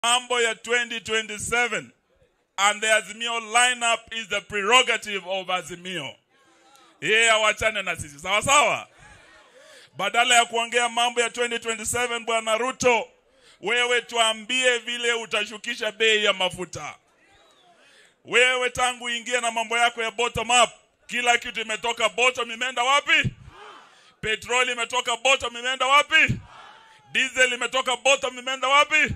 Mambo ya 2027 and the Azimio lineup is the prerogative of Azimio. Yeye awachane na sisi. Sawa sawa? Badala ya kuongea mambo ya 2027, Bwana Ruto, wewe tuambie vile utashukisha bei ya mafuta. Wewe tangu ingie na mambo yako ya bottom up, kila kitu imetoka bottom imeenda wapi? Petroli imetoka bottom imeenda wapi? Diesel imetoka bottom imeenda wapi?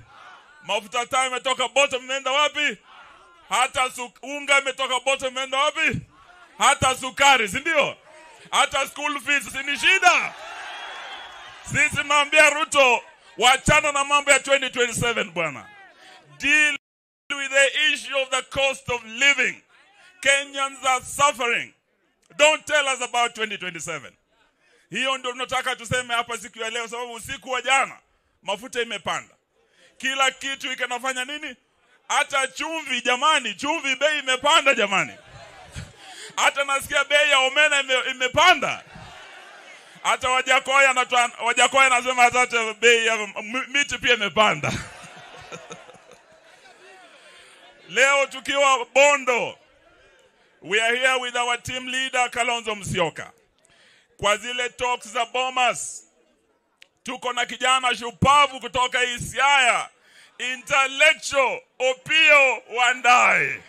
Mafuta taa imetoka bottom imeenda wapi? Hata unga imetoka bottom imeenda wapi? Hata sukari, si ndio? Hata school fees, si ni shida? Sisi tunaambia Ruto, wachana na mambo ya 2027, bwana. Deal with the issue of the cost of living. Kenyans are suffering. Don't tell us about 2027. Hiyo ndio tunataka tuseme hapa siku ya leo, sababu usiku wa jana mafuta imepanda. Kila kitu ikanafanya nini? Hata chumvi, jamani, chumvi bei imepanda, jamani. Hata nasikia bei ya omena imepanda. Hata Wajackoyah anasema hata bei ya miti pia imepanda. Leo tukiwa Bondo, we are here with our team leader Kalonzo Musyoka. Kwa zile talks za Bomas, tuko na kijana shupavu kutoka Siaya, intellectual Opiyo Wandayi.